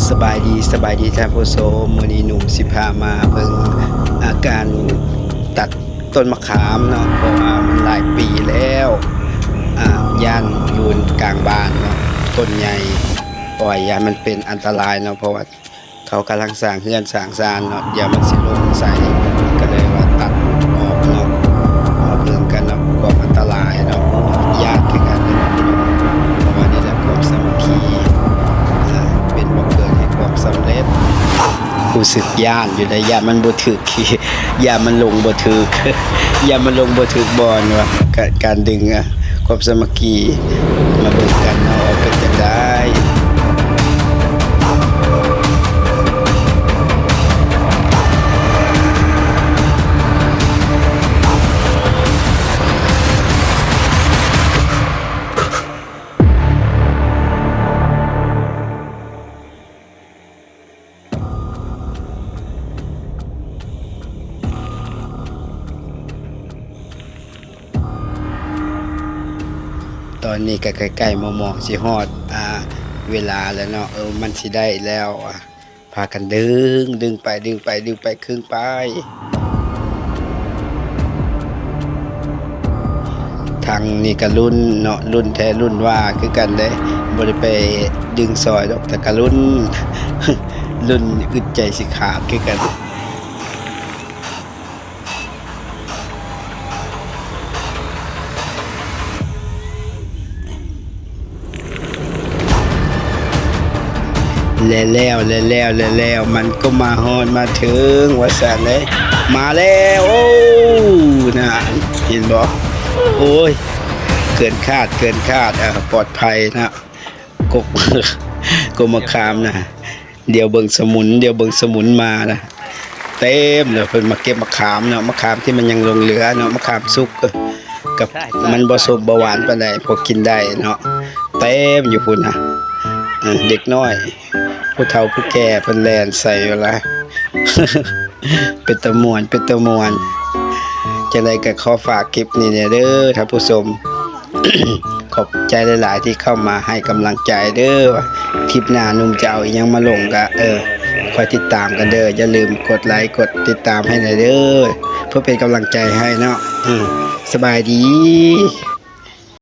ສະບາຍດີ ສະບາຍດີທ່ານຜູ້ຊົມ, ມື້ນີ້ໜຸ່ມຊິພາມາເບິ່ງ ອາ ການຕັດຕົ້ນມະຂາມເນາະ ເພາະວ່າມັນຫຼາຍປີແລ້ວ ອາ ຢ້ານຢູ່ກາງບ້ານເນາະ ຕົ້ນໃຫຍ່ ປ່ອຍຢ້ານມັນເປັນອັນຕະລາຍເນາະ ເພາະວ່າ ເຂົາກຳລັງສ້າງເຮືອນສ້າງຊານເນາະ ຢ້ານມັນຊິລົ້ມໃສ່ ກໍເລີຍວ່າຕັດອອກເນາະ. ມາເບິ່ງກັນເນາະ ຄວາມອັນຕະລາຍເນາະ ຢ້ານຄືກັນເນາະ. ປະມານນີ້ແຫຼະ ຄວາມສາມັກຄີ ເປັນບໍ່ເກີດແຫ່ງຄວາມສຳເລັດ. ຮູ້ສຶກຢ້ານຢູ່ໃດ໋ ຢ້ານມັນບໍ່ຖືກ ຢ້ານມັນລົງບໍ່ຖືກ ຢ້ານມັນລົງບໍ່ຖືກບ່ອນວ່າ ການ ການດຶງ ຄວາມສາມັກຄີ ມາເບິ່ງກັນເນາະ ເປັນຈັ່ງໃດ. ຕອນນີ້ກໍໃກ້ໆມອງໆຊິຮອດ ອ່າ ເວລາແລ້ວເນາະ ເອີ ມັນຊິໄດ້ແລ້ວ ອ່າ ພາກັນດຶງ ດຶງໄປ ດຶງໄປ ດຶງໄປ ດຶງໄປ. ທາງນີ້ກໍລຸ້ນເນາະ ລຸ້ນແທ້ລຸ້ນວ່າຄືກັນເດ້ ບໍ່ໄດ້ໄປດຶງຊ່ອຍດອກ ແຕ່ກໍລຸ້ນ ລຸ້ນອຶດໃຈຊິຂາດຄືກັນ. ແລະແລ້ວ ແລະແລ້ວ ແລະແລ້ວ ມັນກໍມາຮອດມາເຖິງວ່າຊັ້ນເດ້ ມາແລ້ວ. ໂອ້ ນະ ເຫັນບໍ່? ໂອ້ຍ ເກີນຄາດ ເກີນຄາດ ເອີ ປອດໄພນະ ກົກ ກົກມະຂາມນະ. ດຽວເບິ່ງສະໝຸນ ດຽວເບິ່ງສະໝຸນມານະ ເຕັມເລີຍ. ເພິ່ນມາເກັບມະຂາມເນາະ ມະຂາມທີ່ມັນຍັງຫຼົງເຫຼືອເນາະ ມະຂາມສຸກ ເອີ ກັບມັນບໍ່ສົ້ມບໍ່ຫວານປານໃດ ພໍກິນໄດ້ເນາະ ເຕັມຢູ່ພຸ້ນນະ. ເອີ ເດັກນ້ອຍ ຜູ້ເຖົ້າຜູ້ແກ່ເພິ່ນແລ່ນໃສ່ເວລາ ເປັນຕາມ່ວນ ເປັນຕາມ່ວນ. ຈັ່ງໃດກໍຂໍຝາກຄລິບນີ້ແດ່ເດີທ່ານຜູ້ຊົມ. ຂອບໃຈຫຼາຍໆທີ່ເຂົ້າມາໃຫ້ກຳລັງໃຈເດີ. ຄລິບໜ້າໜຸ່ມຈະເອົາອີ່ຫຍັງມາລົງກະ ເອີ ຄອຍຕິດຕາມກັນເດີ. ຢ່າລືມກົດໄລກົດຕິດຕາມໃຫ້ແດ່ເດີ ເພື່ອເປັນກຳລັງໃຈໃຫ້ເນາະ. ເອີ ສະບາຍດີ.